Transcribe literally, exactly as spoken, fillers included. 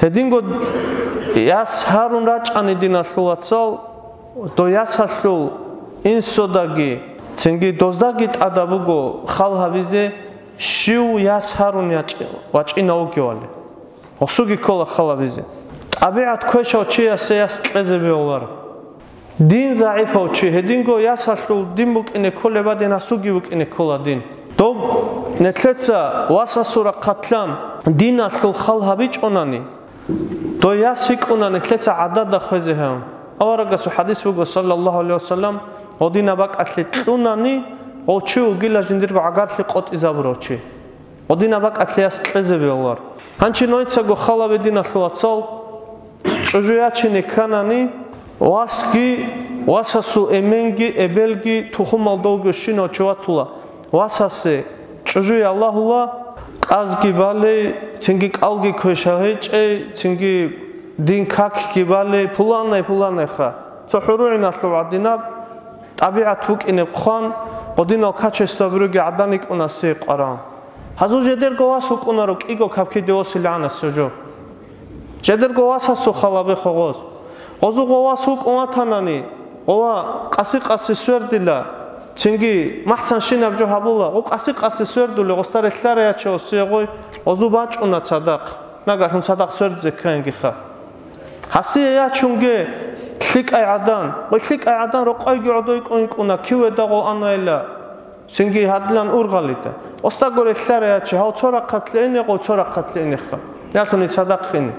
Гьединго яс гьарун рачӀани, диналъул вацал, дой ясалъул инсодаги, цинги доздаги тӀадаб буго хал гьабизе, щив яс гьарун ячӀ-, вачӀинав вугевали. Гъосуги ккола хал гьабизе. ТӀабигӀат квешав чиясе яс кьезе бегьуларо. Дин загӀипав чи, гьединго ясалъул дин букӀине кколеб бадин, гьасулги букӀине ккола дин. Доб нилъеца васасул рахъалъан диналъул хал гьабичӀонани, дой яс йикӀуна нилъеца гӀадада хвезе гьев. Аварагасул хадис буго, саллаллагьу гӀалайгьи вассалам, гъодинаб бакӀалъе кьунани, гъов чи вугила жиндирго гӀагарлъи къотӀизабурав чи. Гъодинаб бакӀалъе яс кьезе бегьулар. Гьанчи нойцаго хал гьабе, диналъул вацал, чӀужу ячине кканани, васги, васасул эменги, эбелги, тухумалда вугевщинав чи ватула. Васасе чӀужу ялагьула, кӀазги балей, цинги кӀалги квеша гьечӀей, цинги дин какги балей, пуланай-пуланайха. Цо хӀурулгӀиналъул гӀадинаб тӀабигӀат букӀинеб хъван, гъодинал качестваби ругел гӀадан йикӀунасе къваран. Гьазул жедерго вас вукӀунаро кӀиго капкиде восилгӀанасев жо. Жедерго васасул хал гьабе гъоз. Гъозул гъов вас вукӀун ватанани, гъова къаси-къаси свердила, цинги махцанщинаб жо гьабула, гъов къаси-къаси свердули, гъосда релълъарай яча осиягъой, гъозу бачӀуна цадахъ, нагагьлъун цадахъ свердизе ккангиха. Гьасие ячунге лъикӀай гӀадан, гъой лъикӀай гӀадан рокъойги гӀодой кӀун йикӀуна, киведа гъов анайила. Цинги гьадилан ургъалида. Осда гурелъарай ячи, гьав цо рахъалъе ине, гъов цо рахъалъе инеха. Ялъуни цадахъ ине.